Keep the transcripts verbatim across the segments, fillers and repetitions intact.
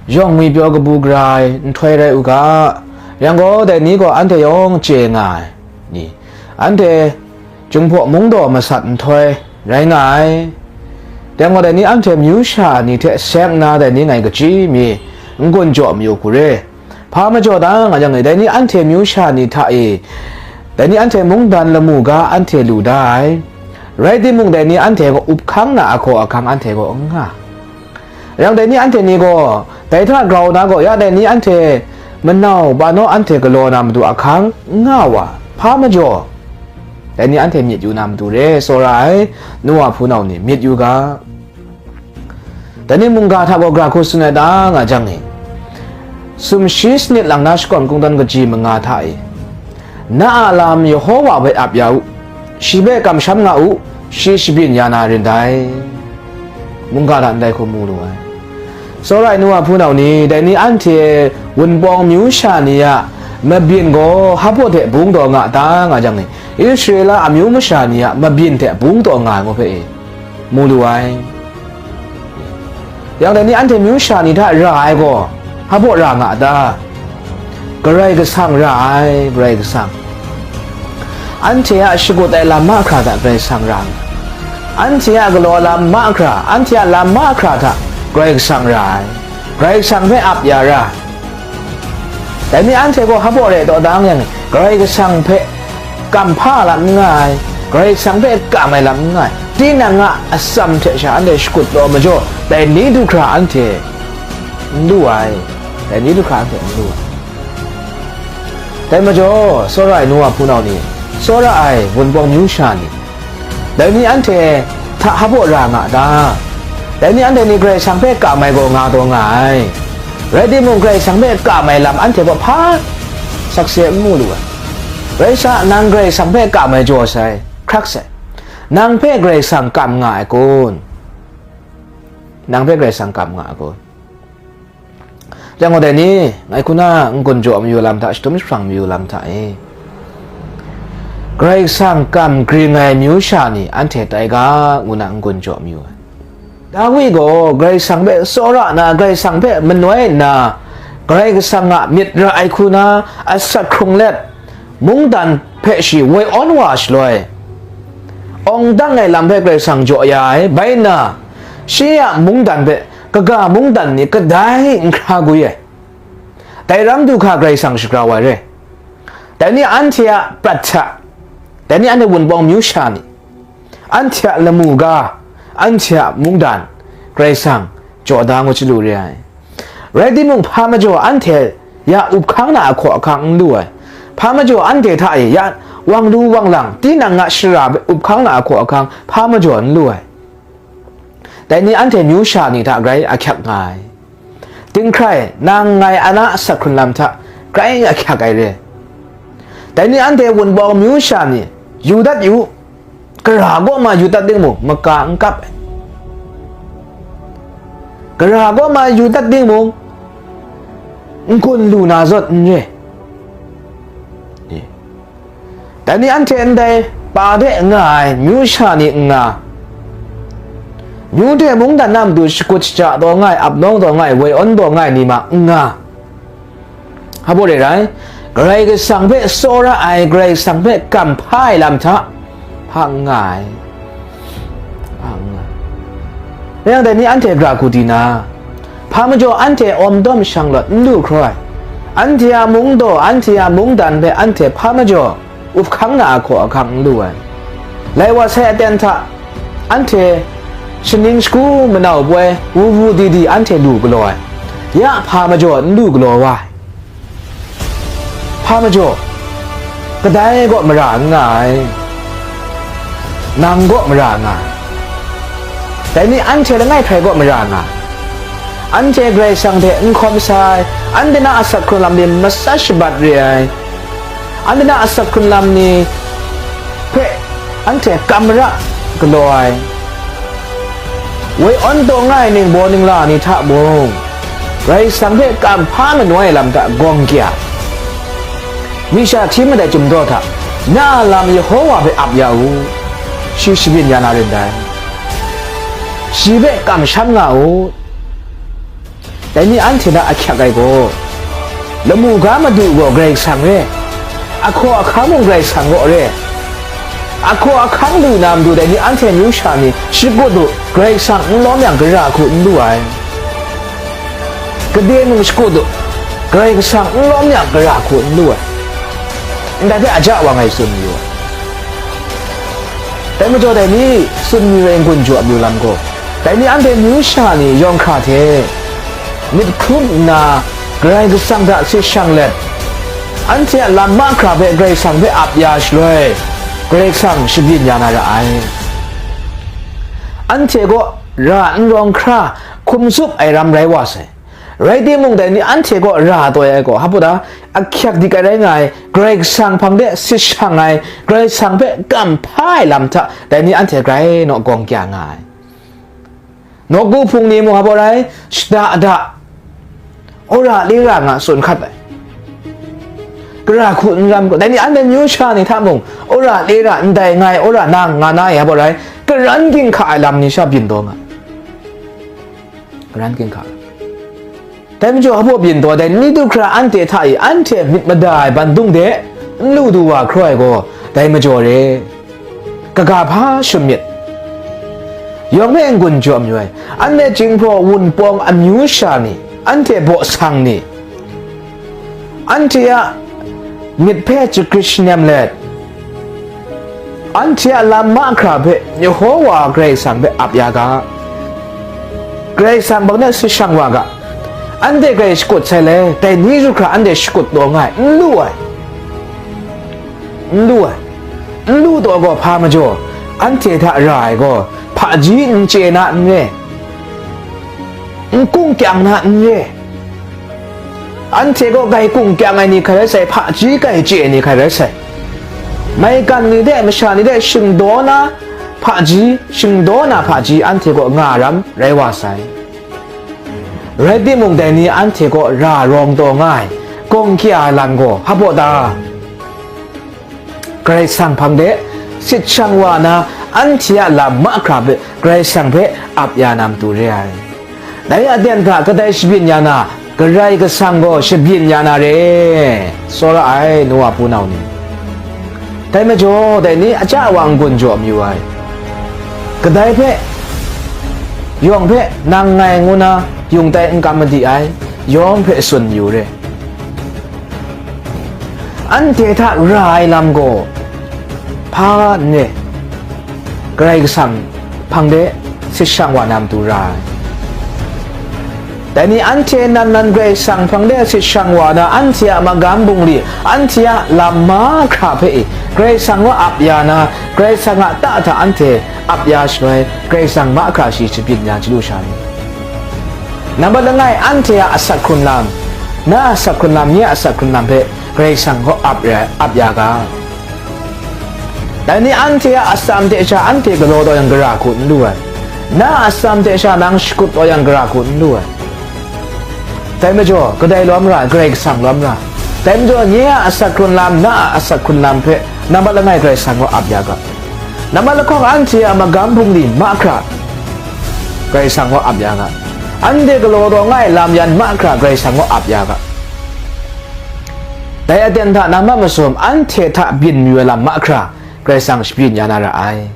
yawng ngwipyaw kabu gara ai nhtoi rai u ga, yang gaw, dai ni gaw anhte yawng chye nga ai ni, anhte Jinghpaw Mungdaw masat nhtoi rai nga ai. Dai gaw, dai ni anhte myu sha ni hte seng nna dai ni ngai kachyi mi n-gun jaw mayu hku re. Hpa majaw da nga yang e, dai ni anhte myu sha ni hta e, dai ni anhte mungdan lamu ga anhte lu da ai. Rai timung, dai ni anhte gaw up hkang na ahkaw ahkang anhte gaw n nga. Yang dai ni anhte ni gaw, dai hta grau na gaw, ya dai ni anhte manau ba naw anhte galaw na matu ahkang n nga wa, hpa majaw, dai ni anhte myit yu na matu re, tsawra ai, nu wa hpunau ni, myit yu ga. Dai ni mungga hta gaw gara hku tsun ai ta nga jang e, sumshi sanit lang na shakawn kungdawn kaji manga hta e, na a lam Yehova hpe ap ya u, shi hpe kamsham nga u, shi shabyin ya na rin dai. Mungga hta ndai hku mu lu ai. Tsawra ai nu wa hpunau ni, dai ni anhte Wunpawng myu sha ni a mabyin gaw hpa hte bung taw nga ta nga jang e, Israela amyu masha ni a mabyin hte bung taw nga ai ngu hpe e, mu lu ai. Yang dai ni anhte myu sha ni hta ra ai gaw, hpa ra nga a ta? Karai Kasang ra ai, Karai Kasang. Anhte a shakut ai lam mahkra hta Karai Kasang ra nga ai. Anhte a galaw lam mahkra, anhte a lam mahkra hta Karai Kasang ra ai. Karai Kasang hpe ap ya ra ai. Dai ni anhte gaw hpa re taw dang yang, Karai Kasang hpe kam hpa lam n nga ai, Karai Kasang hpe kam ai lam n nga ai, tinang a atsam hte sha anhte shakut law majaw, dai ni du hkra anhte n lu ai, dai ni du hkra anhte n lu ai. Dai majaw, tsawra ai nu wa hpunau ni, tsawra ai Wunpawng myu sha ni, dai ni anhte hta hpa ra nga a ta? Dai ni anhte ni Karai Kasang hpe kam ai gaw nga taw nga ai. Rai timung, Karai Kasang hpe kam ai lam anhte gaw hpa sakse n mu lu ai. Rai sa, nang Karai Kasang hpe kam ai jaw sai, hkrak sai. Nang hpe Karai Kasang kam nga ai kun? Nang hpe Karai Kasang kam nga ai kun? Yang gaw dai ni, ngai hku na n-gun jaw mayu lam hta, shadum jahprang mayu lam hta e, Karai Kasang kam gring ai myu sha ni anhte tai ga, ngu na n-gun jaw mayu ai. Dawi gaw Karai Kasang hpe tsawra na, Karai Kasang hpe manoi nna, Karai Kasang a myit ra ai hku na asak hkrung let, mungdan hpe shi woi awn wa shaloi, awng dang ai lam hpe Karai Kasang jaw ya ai, bai nna, shi a mungdan hpe kaga mungdan ni kadai n hkra gwi ai. Dai ram du hkra Karai Kasang shagrau ai re. Dai ni anhte a prat hta, dai ni anhte Wunpawng myu sha ni, anhte a lamu ga, anhte a mungdan, Karai Kasang jaw da ngu chyalu re ai. Rai timung, hpa majaw anhte ya up hkang na ahkaw ahkang n lu ai. Hpa majaw anhte hta e ya wang lu wang lang, tinang a shara hpe up hkang na ahkaw ahkang hpa majaw n lu ai. Dai ni anhte myu sha ni hta grai ahkyak nga ai. Dinghkrai, nang ngai a na asak hkrun lam hta grai ahkyak ai re. Dai ni anhte Wunpawng myu sha ni, yu dat yu, gara kaw ma yu dat timung, maka n kap ai. Gara kaw ma yu dat timung, n-gun lu na zawn n re. Dai ni anhte ndai pa de nga ai myu sha ni n nga, myu hte mungdan na matu shakut shaja taw nga ai, ap nawng taw nga ai, woi awn taw nga ai ni ma n nga. Hpa re rai, Karai Kasang hpe tsawra ai, Karai Kasang hpe kam hpa ai lam hta hpa n nga ai. Hpa n nga ai. Rai yang, dai ni anhte gara hku di na, hpa majaw anhte awm dawm shanglawt n lu hkraw ai. Anhte a mungdaw, anhte a mungdan hpe anhte hpa majaw up hkang na ahkaw ahkang n lu ai. Lai wa sai aten hta, anhte shaning shagu manau poi, wu wu di di anhte lu galaw ai. Ya hpa majaw n lu galaw wa ai. Hpa majaw, kadai kaw mara n nga ai. Nang kaw mara nga ai. Dai ni anhte langai hkrai kaw mara nga ai. Anhte Karai Kasang hte n hkawm sa ai, anhte na asak hkrun lam ni matsat shabat re ai, anhte na asak hkrun lam ni hpe anhte kam mara galaw ai, woi awn taw nga ai ningbaw ningla ni hta mung, Karai Kasang hpe kam hpa manoi ai lam hta gawng kya, mi sha hti mat ai chyum daw hta, na a lam Yehova hpe ap ya u, shi shabyin ya na rin dai, shi hpe kamsham nga u. Dai ni anhte hta ahkyak ai gaw, lamu ga madu gaw Karai Kasang re, ahkaw ahkang mung Karai Kasang kaw re. Ahkaw ahkang lu na matu dai ni anhte amyu sha ni shakut u, Karai Kasang n lawm yang, gara hku n lu ai. Gade mung shakut u, Karai Kasang n lawm yang, gara hku n lu ai. Ndai hpe aja wa ngai tsun mayu ai. Dai majaw dai ni tsun mayu ai n-gun jaw mayu lam gaw, dai ni anhte amyu sha ni yawng hkra hte myit hkrum nna, Karai Kasang hta sit shang let, anhte a lam mahkra hpe Karai Kasang hpe ap ya shaloi, Karai Kasang shabyin ya na ra ai. Anhte kaw ra n rawng hkra hkum tsup ai ram rai wa sai. Rai timung, dai ni anhte kaw ra taw ai gaw, hpa da, ahkyak dik ai rai nga ai, Karai Kasang hpang de sit shang ai, Karai Kasang hpe kam hpa ai lam hta, dai ni anhte grai naw gawng kya nga ai. Nawku hpung ni mung hpa rai, shada da, wora lira nga tsun hkat ai. Gara hku n ram gaw, dai ni anhte amyu sha ni hta mung, wora lira ndai nga ai, wora nang nga na e hpa rai, karan ginhka ai lam ni sha byin taw nga ai. Karan ginhka. Dai majaw, hpa byin taw dai ni du hkra anhte hta e anhte myit mada ai bandung de n lu du wa hkra ai gaw, dai majaw re. Kaga hpa shum myit. Yawng hpe n-gun jaw mayu ai. Anhte Jinghpaw Wunpawng amyu sha ni, anhte baw sang ni, anhte a myit hpe chagrit shanem let, anhte a lam mahkra hpe Yehowa Karai Kasang hpe ap ya ga. Karai Kasang hpang de sit shang wa ga. Anhte grai shakut sai le, dai ni du hkra anhte shakut taw nga ai, n lu ai. N lu ai. N lu taw gaw hpa majaw, anhte hta ra ai gaw, hpaji n chye na n re, n kungkyang na n re. Anhte gaw grai kungkyang ai ni hkrai rai sai, hpaji grai chye ai ni hkrai rai sai. Maigan ni de, masha ni de shingdaw na hpaji, shingdaw na hpaji anhte kaw nga ram rai wa sai. Rai timung, dai ni anhte kaw ra rawng taw nga ai, gawng kya ai lam gaw, hpa baw ta? Karai Kasang hpang de sit shang wa na, anhte a lam mahkra hpe Karai Kasang hpe ap ya na matu re ai. Dai aten hta kadai shabyin ya na, Karai Kasang gaw shabyin ya na re, tsawra ai, nu wa pu nau ni. Dai majaw, dai ni aja wa n-gun jaw mayu ai. Kadai hpe, yawng hpe nang ngai ngu na, yung tai n kam madi ai, yawng hpe tsun mayu re. Anhte hta ra ai lam gaw, hpa n re, Karai Kasang hpang de sit shang wa na matu ra ai. Dai ni anhte nan nan Karai Kasang hpang de sit shang wa na, anhte a magam bungli, anhte a lam mahkra hpe e, Karai Kasang wa ap ya na, Karai Kasang a ta hta anhte ap ya shaloi, Karai Kasang mahkra shi shabyin ya chyalu sha ni. Nambat langai, anhte a asak hkrun lam, na a asak hkrun lam, nye a asak hkrun lam hpe Karai Kasang gaw ap ya, ap ya ga. Dai ni anhte a atsam hte sha anhte galaw taw yang gara hku n lu ai. Na a atsam hte sha nang shakut taw yang gara hku n lu ai. Dai majaw, kadai lawm ra ai? Karai Kasang lawm ra ai. Dai majaw, nye a asak hkrun lam, na a asak hkrun lam hpe nambat langai Karai Kasang gaw ap ya ga. Nambat lahkawng, anhte a magam bungli mahkra Karai Kasang gaw ap ya ga. Anhte galaw taw nga ai lam yan mahkra Karai Kasang gaw ap ya ga. Dai aten hta nambat masum, anhte hta byin mayu ai lam mahkra Karai Kasang shabyin ya na ra ai.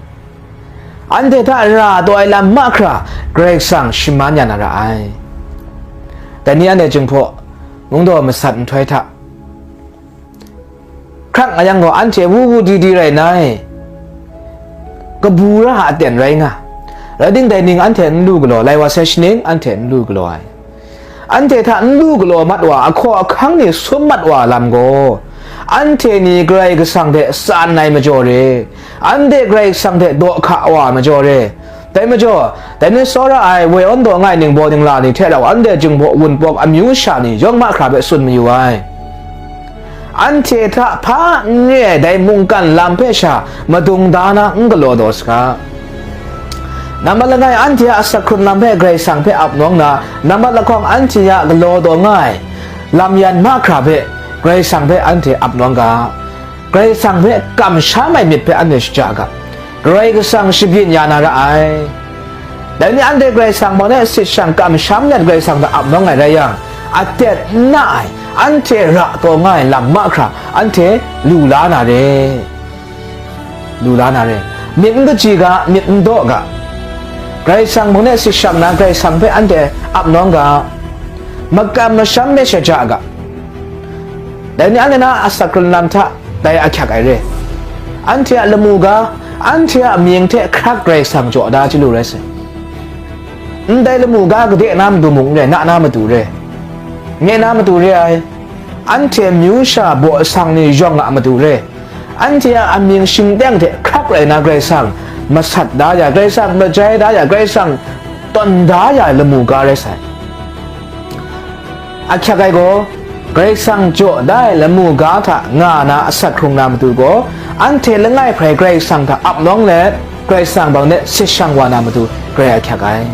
Anhte hta ra taw ai lam mahkra Karai Kasang shaman ya na ra ai. Dai ni anhte Jinghpaw mungdaw masat nhtoi hta hkrak nga yang gaw, anhte wu wu di di rai nna, kabu ra a aten rai nga. Rai timung, dai ning anhte n lu galaw, lai wa sai shaning anhte n lu galaw ai. Anhte hta n lu galaw mat wa, ahkaw ahkang ni sum mat wa lam gaw, anhte ni Karai Kasang hte tsan ai majaw re, anhte Karai Kasang hte daw hka wa ai majaw re. Dai majaw, dai ni tsawra ai, woi awn daw nga ai ningbaw ningla ni hte rau anhte Jinghpaw Wunpawng amyu sha ni yawng mahkra hpe tsun mayu ai. Anhte hta hpa n re ai dai mungkan lam hpe sha madung da na n galaw daw saga. Nambat langai, anhte a asak hkrun lam hpe Karai Kasang hpe ap nawng na, nambat lahkawng, anhte a galaw daw nga ai lam yan mahkra hpe Karai Kasang hpe anhte ap nawng ga. Karai Kasang hpe kamsham ai myit hpe anhte shaja ga. Karai Kasang shabyin ya na ra ai. Dai ni anhte Karai Kasang hpang de sit shang kamsham let Karai Kasang hta ap nawng ai rai yang, aten n na ai, anhte ra taw nga ai lam mahkra, anhte lu la na re. Lu la na re. Myit n kaji ga, myit n daw ga. Karai Kasang hpang de sit shang na, Karai Kasang hpe anhte ap nawng ga. Makam masham hpe shaja ga. Dai ni anhte na asak hkrun lam hta dai ahkyak ai re. Anhte a lamu ga, anhte a mying hte hkrak Karai Kasang jaw da chyalu rai sai. Ndai lamu ga gade na matu mung n rai, na na matu re, nye na matu re ai. Anhte myu sha baw sang ni yawng a matu re. Anhte a amying shingteng hte hkrak rai na Karai Kasang masat da ya, Karai Kasang majai da ya, Karai Kasang tawn da ya ai lamu ga rai sai. Ahkyak ai gaw, Karai Kasang jaw da ai lamu ga hta nga na asak hkrung na matu gaw, anhte langai hprai Karai Kasang hta ap nawng let, Karai Kasang hpang de sit shang wa na matu grai ahkyak ai.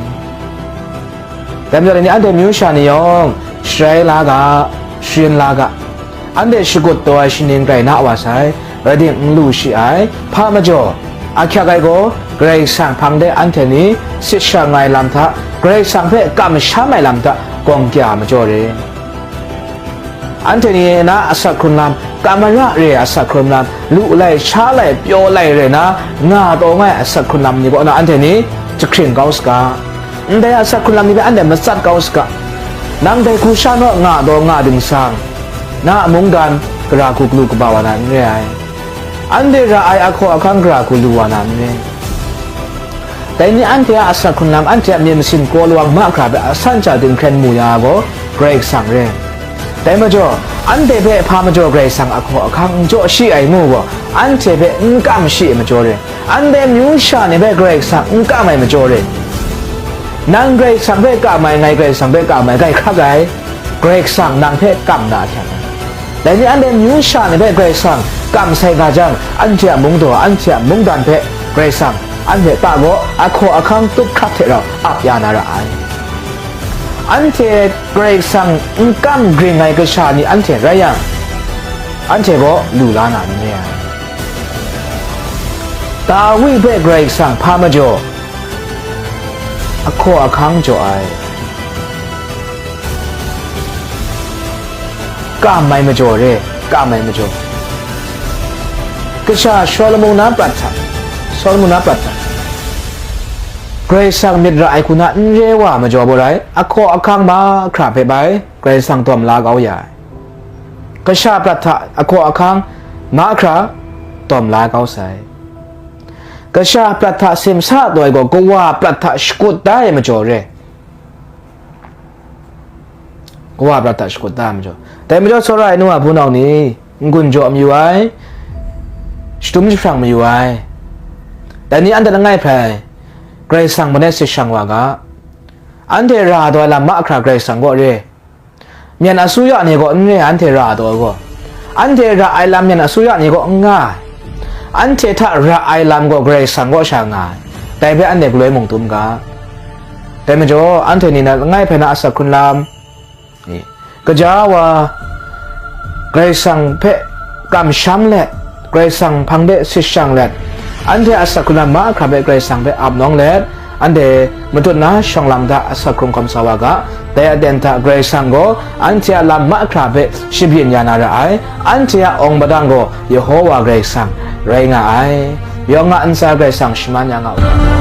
Dai majaw, dai ni anhte myu sha ni yawng sharai la ga, sharin la ga, anhte shakut taw ai shaning rai na wa sai, rai tim n lu shi ai, hpa majaw, ahkyak ai gaw, Karai Kasang hpang de anhte ni sit shang ai lam hta, Karai Kasang hpe kamsham ai lam hta, gawng kya majaw re. Anhte ni na asak hkrun lam, kamara re ai asak hkrun lam, lu lai, sha lai, pyaw lai re na, nga taw nga ai asak hkrun lam ni kaw na anhte ni jahkring kau saga. Ndai asak hkrun lam ni hpe anhte matsat kau saga. Nang dai hku sha naw nga taw nga dingsang, na a mungdan gara hku galu kaba wa na n re ai. Anhte ra ai ahkaw ahkang gara hku lu wa na n re. Dai ni anhte a asak hkrun lam, anhte a myit masin kraw lawang mahkra hpe asan hta dinghkren mu ya gaw, Karai Kasang re. Dai majaw, anhte hpe hpa majaw Karai Kasang ahkaw ahkang n jaw shi ai ngu gaw, anhte hpe n kam shi ai majaw re. Anhte myu sha ni hpe Karai Kasang n kam ai majaw re. Nang Karai Kasang hpe kam ai, ngai Karai Kasang hpe kam ai, grai hkrak ai. Karai Kasang nang hpe kam na ahkyak ai. Dai ni anhte myu sha ni hpe Karai Kasang kam sai nga jang, anhte a mungdaw, anhte a mungdan hpe Karai Kasang anhte ta gaw ahkaw ahkang tup hkrak hte rau ap ya na ra ai. Anhte Karai Kasang n kam gring ai kasha ni anhte rai yang, anhte gaw lu la na n re ai. Dawi hpe Karai Kasang hpa majaw, ahkaw ahkang jaw ai. Kam ai majaw re, kam ai majaw. Kasha Salomo na prat hta, Salomo na prat hta, Karai Kasang myit ra ai hku na n re wa majaw baw rai, ahkaw ahkang mahkra hpe bai Karai Kasang tawm la kau ya ai. Kasha prat hta ahkaw ahkang mahkra tawm la kau sai. Kasha prat hta simsa taw ai gaw, kawa prat hta shakut da ai majaw re. Kawa prat hta shakut da ai majaw. Dai majaw, tsawra ai nu a hpunau ni, n-gun jaw mayu ai, shadum jahprang mayu ai. Dai ni anhte langai hpe Karai Kasang hpang de sit shang wa ga. Anhte ra taw ai lam mahkra Karai Kasang kaw re. Myen asuya ni kaw n re, anhte ra taw ai gaw. Anhte ra ai lam myen asuya ni kaw n nga ai. Anhte hta ra ai lam gaw Karai Kasang kaw sha nga ai. Dai hpe anhte galoi mung dum ga. Dai majaw, anhte ni na langai hpe na asak hkrun lam, e, gaja wa, Karai Kasang hpe kamsham let, Karai Kasang hpang de sit shang let, anhte a asak hkrung lam mahkra hpe Karai Kasang hpe ap nawng let, anhte matut na shawng lam hta asak hkrung hkawm sa wa ga, dai aten hta Karai Kasang gaw anhte a lam mahkra hpe shabyin ya na ra ai, anhte a awng padang gaw Yehowa Karai Kasang rai nga ai. Yawng a ntsa Karai Kasang shaman ya nga u.